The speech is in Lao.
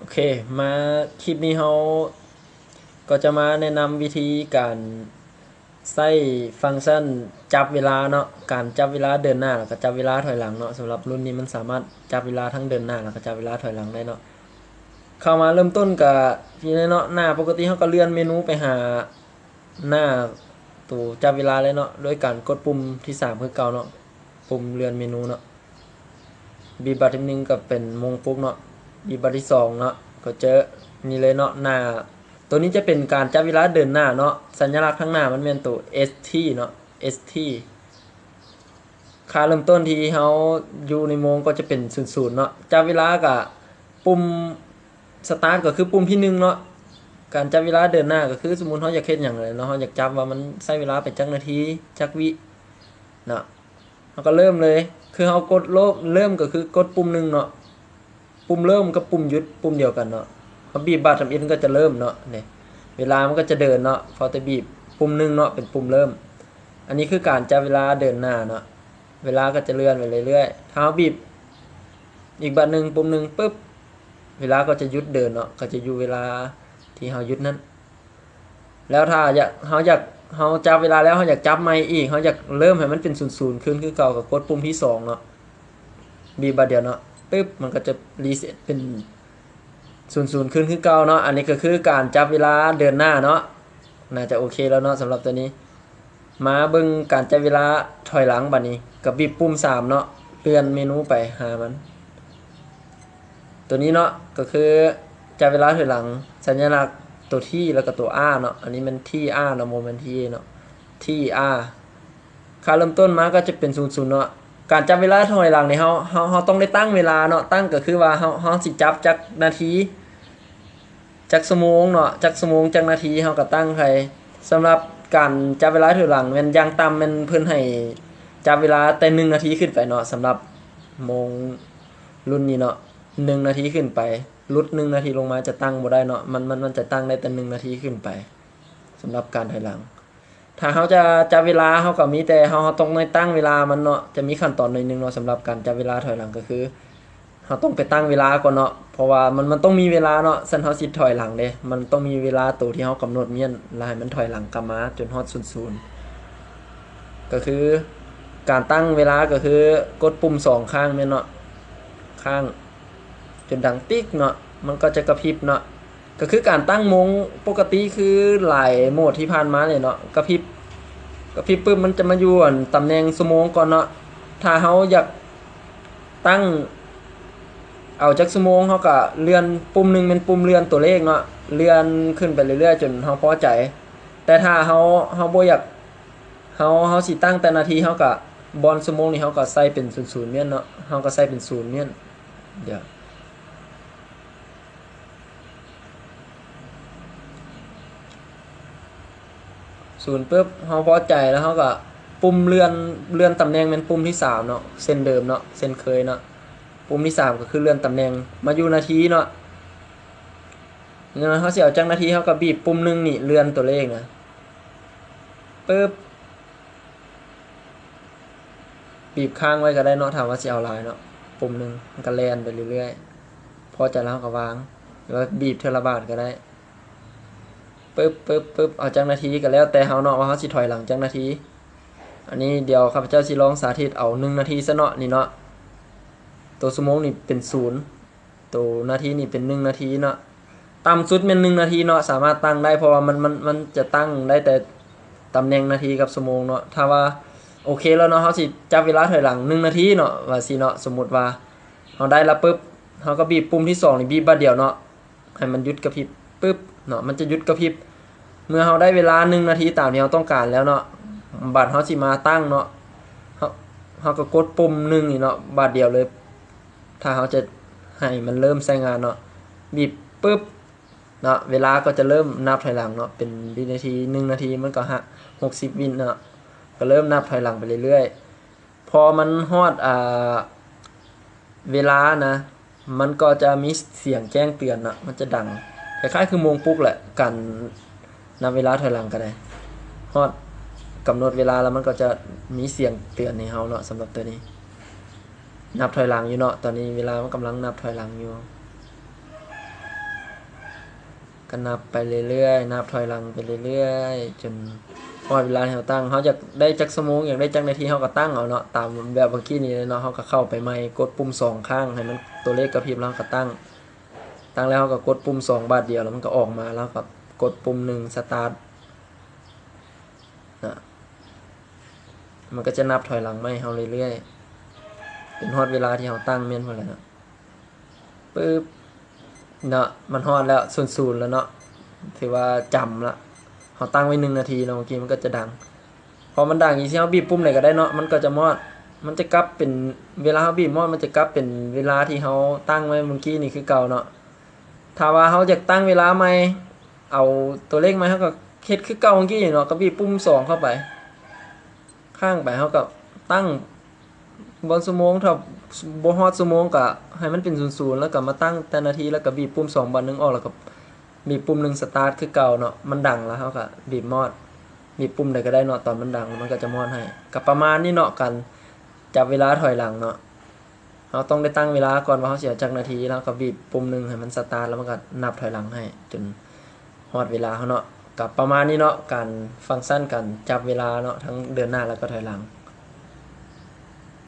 ໂອເຄ ມາຄລິບນີ້ເຮົາກໍຈະມາແນະນຳວິທີການໃຊ້ຟັງຊັນຈັບເວລາເນາະ, ການຈັບເວລາເດີນໜ້າ ແລ້ວກໍຈັບເວລາຖອຍຫຼັງເນາະ. ສຳລັບລຸ້ນນີ້ມັນສາມາດຈັບເວລາທັງເດີນໜ້າ ແລ້ວກໍຈັບເວລາຖອຍຫຼັງໄດ້ເນາະ. ເຂົ້າມາເລີ່ມຕົ້ນກໍທີ່ເນາະ ໜ້າປົກກະຕິເຮົາກໍເລື່ອນເມນູໄປຫາ ໜ້າໂຕຈັບເວລາເລີຍເນາະ ໂດຍການກົດປຸ່ມທີສາມຄືເກົ່າເນາະ, ປຸ່ມເລື່ອນເມນູເນາະ. ບີບບັດທີໜຶ່ງກໍເປັນໂມງປຸກເນາະ, ບີບບັດທີສອງເນາະ ກໍເຈີນີ້ເລີຍເນາະ. ໜ້າໂຕນີ້ຈະເປັນການຈັບເວລາເດີນໜ້າເນາະ, ສັນຍະລັກທາງໜ້າມັນແມ່ນໂຕ ເອສທີ ເນາະ ເອສທີ. ຄ່າເລີ່ມຕົ້ນທີ່ເຮົາຢູ່ໃນໂມງກໍຈະເປັນສູນສູນເນາະ. ຈັບເວລາກະປຸ່ມສະຕາດກໍຄືປຸ່ມທີໜຶ່ງເນາະ. ການຈັບເວລາເດີນໜ້າກໍຄື ສົມມຸດເຮົາຢາກເຮັດຫຍັງເລີຍເນາະ, ເຮົາຢາກຈັບວ່າມັນໃຊ້ເວລາໄປຈັກນາທີ ຈັກວິເນາະ, ເຮົາກໍເລີ່ມເລີຍ. ຄືເຮົາກົດເລີ່ມ ເລີ່ມກໍຄືກົດປຸ່ມໜຶ່ງເນາະ. ປຸ່ມເລີ່ມກັບປຸ່ມຢຸດປຸ່ມດຽວກັນເນາະ. ເຮົາບີບບັດທຳອິດມັນກໍຈະເລີ່ມເນາະ. ນີ້ ເວລາມັນກໍຈະເດີນເນາະ, ພໍແຕ່ບີບປຸ່ມໜຶ່ງເນາະ ເປັນປຸ່ມເລີ່ມ. ອັນນີ້ຄືການຈັບເວລາເດີນໜ້າເນາະ, ເວລາກໍຈະເລື່ອນໄປເລື້ອຍໆ. ຖ້າເຮົາບີບອີກບັດໜຶ່ງ ປຸ່ມໜຶ່ງປຶບ ເວລາກໍຈະຢຸດເດີນເນາະ, ກໍຈະຢູ່ເວລາທີ່ເຮົາຢຸດນັ້ນ. ແລ້ວຖ້າຢາກ ເຮົາຢາກ ເຮົາຈັບເວລາແລ້ວ ເຮົາຢາກຈັບໃໝ່ອີກ ເຮົາຢາກເລີ່ມໃຫ້ມັນເປັນສູນສູນຄືນຄືເກົ່າ ກໍກົດປຸ່ມທີສອງເນາະ, ບີບບາດດຽວເນາະ ປຶບ ມັນກໍຈະຣີເຊັດເປັນສູນສູນຄືນຄືເກົ່າເນາະ. ອັນນີ້ກໍຄືການຈັບເວລາເດີນໜ້າເນາະ. ໜ້າຈະໂອເຄແລ້ວເນາະ ສຳລັບໂຕນີ້. ມາເບິ່ງການຈັບເວລາຖອຍຫຼັງບາດນີ້ ກໍບີບປຸ່ມສາມເນາະ, ເລື່ອນເມນູໄປຫາມັນ. ໂຕນີ້ເນາະ ກໍຄືຈັບເວລາຖອຍຫຼັງ ສັນຍະລັກໂຕທີ ແລ້ວກໍໂຕອາເນາະ. ອັນນີ້ແມ່ນທີອາເນາະ, ບໍ່ແມ່ນທີເອເນາະ, ທີອາ. ຄ່າເລີ່ມຕົ້ນມາກໍຈະເປັນສູນສູນເນາະ. ການຈັບເວລາຖອຍຫຼັງນີ້ ເຮົາ ເຮົາ ເຮົາຕ້ອງໄດ້ຕັ້ງເວລາເນາະ, ຕັ້ງກໍຄືວ່າເຮົາ ເຮົາຊິຈັບຈັກນາທີ ຈັກຊົ່ວໂມງເນາະ, ຈັກຊົ່ວໂມງ ຈັກນາທີ ເຮົາກໍຕັ້ງໃຫ້. ສຳລັບການຈັບເວລາຖອຍຫຼັງແມ່ນຢ່າງຕ່ຳແມ່ນເພິ່ນໃຫ້ຈັບເວລາແຕ່ໜຶ່ງນາທີຂຶ້ນໄປເນາະ, ສຳລັບໂມງລຸ້ນນີ້ເນາະ ໜຶ່ງນາທີຂຶ້ນໄປ. ຫຼຸດໜຶ່ງນາທີລົງມາຈະຕັ້ງບໍ່ໄດ້ເນາະ, ມັນ ມັນ ມັນຈະຕັ້ງໄດ້ແຕ່ໜຶ່ງນາທີຂຶ້ນໄປ ສຳລັບການຖອຍຫຼັງ. ຖ້າເຮົາຈະຈັບເວລາ ເຮົາກໍມີແຕ່ເຮົາ ເຮົາຕ້ອງໄດ້ຕັ້ງເວລາມັນເນາະ. ຈະມີຂັ້ນຕອນໜ້ອຍໜຶ່ງເນາະ ສຳລັບການຈັບເວລາຖອຍຫຼັງ ກໍຄືເຮົາຕ້ອງໄປຕັ້ງເວລາກ່ອນເນາະ, ເພາະວ່າມັນ ມັນຕ້ອງມີເວລາເນາະ. ຊັ້ນເຮົາຊິຖອຍຫຼັງເດ້ ມັນຕ້ອງມີເວລາໂຕທີ່ເຮົາກຳນົດມ້ຽນ ແລ້ວໃຫ້ມັນຖອຍຫຼັງກັບມາຈົນຮອດສູນສູນ. ກໍຄືການຕັ້ງເວລາ ກໍຄືກົດປຸ່ມສອງຄັ້ງແມ່ນເນາະ, ຄ້າງ ຈົນດັງຕິກເນາະ ມັນກໍຈະກະພິບເນາະ. ກໍຄືການຕັ້ງໂມງປົກກະຕິ ຄືຫຼາຍໂໝດທີ່ຜ່ານມານີ້ເນາະ, ກະພິບ ກະພິບປຶບ ມັນຈະມາຢູ່ອັນຕຳແໜ່ງຊົ່ວໂມງກ່ອນເນາະ. ຖ້າເຮົາຢາກຕັ້ງເອົາຈັກຊົ່ວໂມງ ເຮົາກໍເລື່ອນປຸ່ມໜຶ່ງ ແມ່ນປຸ່ມເລື່ອນຕົວເລກເນາະ, ເລື່ອນຂຶ້ນໄປເລື້ອຍໆ ຈົນເຮົາພໍໃຈ. ແຕ່ຖ້າເຮົາ ເຮົາບໍ່ຢາກ ເຮົາ ເຮົາຊິຕັ້ງແຕ່ນາທີ ເຮົາກໍ ບ່ອນຊົ່ວໂມງນີ້ ເຮົາກໍໃສ່ເປັນສູນສູນມ້ຽນເນາະ, ເຮົາກໍໃສ່ເປັນສູນມ້ຽນ. ດຽວ ສູນປຶບ ເຮົາພໍໃຈແລ້ວ ເຮົາກໍປຸ່ມເລື່ອນ ເລື່ອນຕຳແໜ່ງແມ່ນປຸ່ມທີສາມເນາະ, ເຊັ່ນເດີມເນາະ ເຊັ່ນເຄີຍເນາະ. ປຸ່ມທີສາມກໍຄືເລື່ອນຕຳແໜ່ງມາຢູ່ນາທີເນາະ. ເຮົາຊິເອົາຈັກນາທີ ເຮົາກໍບີບປຸ່ມໜຶ່ງນີ້ ເລື່ອນຕົວເລກນະ ປຶບ. ບີບຄ້າງໄວ້ກໍໄດ້ເນາະ ຖ້າວ່າຊິເອົາຫຼາຍເນາະ, ປຸ່ມໜຶ່ງ ມັນກໍແລ່ນໄປເລື້ອຍໆ. ພໍໃຈແລ້ວເຮົາກໍວາງ ຫຼືວ່າບີບເທື່ອລະບາດກໍໄດ້. ປຶບ ປຶບ ປຶບ ເອົາຈັກນາທີກໍແລ້ວແຕ່ເຮົາເນາະ ວ່າເຮົາຊິຖອຍຫຼັງຈັກນາທີ. ອັນນີ້ດຽວຂ້າພະເຈົ້າຊິລອງສາທິດເອົາໜຶ່ງນາທີຊະເນາະ ນີ້ເນາະ. ໂຕຊົ່ວໂມງນີ້ເປັນສູນ ໂຕນາທີນີ້ເປັນໜຶ່ງນາທີເນາະ, ຕ່ຳສຸດແມ່ນໜຶ່ງນາທີເນາະ ສາມາດຕັ້ງໄດ້ ເພາະວ່າມັນ ມັນ ມັນຈະຕັ້ງໄດ້ແຕ່ຕຳແໜ່ງນາທີກັບຊົ່ວໂມງເນາະ. ຖ້າວ່າໂອເຄແລ້ວເນາະ ເຮົາຊິຈັບເວລາຖອຍຫຼັງໜຶ່ງນາທີເນາະ ວ່າຊີ້ເນາະ. ສົມມຸດວ່າເຮົາໄດ້ລະປຶບ ເຮົາກໍບີບປຸ່ມທີສອງນີ້ ບີບບາດດຽວເນາະ ໃຫ້ມັນຢຸດກະພິບ ປຶບເນາະ ມັນຈະຢຸດກະພິບ. ເມື່ອເຮົາໄດ້ເວລາໜຶ່ງນາທີຕາມທີ່ເຮົາຕ້ອງການແລ້ວເນາະ, ບາດເຮົາຊິມາຕັ້ງເນາະ ເຮົາ ເຮົາກໍກົດປຸ່ມໜຶ່ງນີ້ເນາະ ບາດດຽວເລີຍ. ຖ້າເຮົາຈະໃຫ້ມັນເລີ່ມໃຊ້ງານເນາະ ບີບປຶບເນາະ ເວລາກໍຈະເລີ່ມນັບຖອຍຫຼັງເນາະ ເປັນວິນາທີ ໜຶ່ງນາທີມັນກໍ ຫະ ຫົກສິບວິນເນາະ ກໍເລີ່ມນັບຖອຍຫຼັງໄປເລື້ອຍໆ. ພໍມັນຮອດ ອ່າ ເວລານະ ມັນກໍຈະມີສຽງແຈ້ງເຕືອນເນາະ ມັນຈະດັງ ຄ້າຍໆຄືໂມງປຸກແຫຼະ ການນັບເວລາຖອຍຫຼັງກໍໄດ້. ຮອດກຳນົດເວລາແລ້ວ ມັນກໍຈະມີສຽງເຕືອນໃຫ້ເຮົາເນາະ. ສຳລັບໂຕນີ້ ນັບຖອຍຫຼັງຢູ່ເນາະ, ຕອນນີ້ເວລາມັນກຳລັງນັບຖອຍຫຼັງຢູ່. ກໍນັບໄປເລື້ອຍໆ ນັບຖອຍຫຼັງໄປເລື້ອຍໆ ຈົນຮອດເວລາທີ່ເຮົາຕັ້ງ. ເຮົາຢາກໄດ້ຈັກຊົ່ວໂມງ ຢາກໄດ້ຈັກນາທີ ເຮົາກໍຕັ້ງເອົາເນາະ ຕາມແບບເມື່ອກີ້ນີ້ເນາະ. ເຮົາກໍເຂົ້າໄປໃໝ່ ກົດປຸ່ມສອງຄັ້ງ ໃຫ້ມັນ ຕົວເລກກະພິບ ແລ້ວເຮົາກໍຕັ້ງ. ຕັ້ງແລ້ວເຮົາກໍກົດປຸ່ມສອງບາດດຽວ ແລ້ວມັນກໍອອກມາ ແລ້ວກໍກົດປຸ່ມໜຶ່ງ ສະຕາດ ນະ ມັນກໍຈະນັບຖອຍຫຼັງມາໃຫ້ເຮົາເລື້ອຍໆ ຈົນຮອດເວລາທີ່ເຮົາຕັ້ງແມ່ນພຸ້ນແຫຼະເນາະ. ປຶບ ເນາະ ມັນຮອດແລ້ວ ສູນສູນແລ້ວເນາະ ຖືວ່າຈຳລະ. ເຮົາຕັ້ງໄວ້ໜຶ່ງນາທີເນາະ ເມື່ອກີ້ມັນກໍຈະດັງ. ພໍມັນດັງຈັ່ງຊີ້ ເຮົາບີບປຸ່ມໃດກໍໄດ້ເນາະ ມັນກໍຈະມອດ. ມັນຈະກັບເປັນ ເວລາເຮົາບີບມອດ ມັນຈະກັບເປັນເວລາທີ່ເຮົາຕັ້ງໄວ້ເມື່ອກີ້ນີ້ຄືເກົ່າເນາະ. ຖ້າວ່າເຮົາຢາກຕັ້ງເວລາໃໝ່ ເອົາຕົວເລກໃໝ່ ເຮົາກໍເຮັດຄືເກົ່າເມື່ອກີ້ເນາະ ກໍບີບປຸ່ມສອງເຂົ້າໄປ ຄ້າງໄປ ເຮົາກໍຕັ້ງບ່ອນຊົ່ວໂມງ. ຖ້າບໍ່ຮອດຊົ່ວໂມງກໍໃຫ້ມັນເປັນສູນສູນ ແລ້ວກໍມາຕັ້ງແຕ່ນາທີ ແລ້ວກໍບີບປຸ່ມສອງບາດໜຶ່ງອອກ ແລ້ວກໍບີບປຸ່ມໜຶ່ງ ສະຕາດ ຄືເກົ່າເນາະ. ມັນດັງແລ້ວ ເຮົາກໍບີບມອດ ບີບປຸ່ມໃດກໍໄດ້ເນາະ ຕອນມັນດັງ ມັນກໍຈະມອດໃຫ້. ກໍປະມານນີ້ເນາະ ການຈັບເວລາຖອຍຫຼັງເນາະ. ເຮົາຕ້ອງໄດ້ຕັ້ງເວລາກ່ອນວ່າເຮົາຊິເອົາຈັກນາທີ ແລ້ວເຮົາກໍບີບປຸ່ມໜຶ່ງໃຫ້ມັນສະຕາດ ແລ້ວມັນກໍນັບຖອຍຫຼັງໃຫ້ຈົນຮອດເວລາເຮົາເນາະ. ກໍປະມານນີ້ເນາະ ການຟັງຊັນການຈັບເວລາເນາະ ທັງເດີນໜ້າແລ້ວກໍຖອຍຫຼັງ.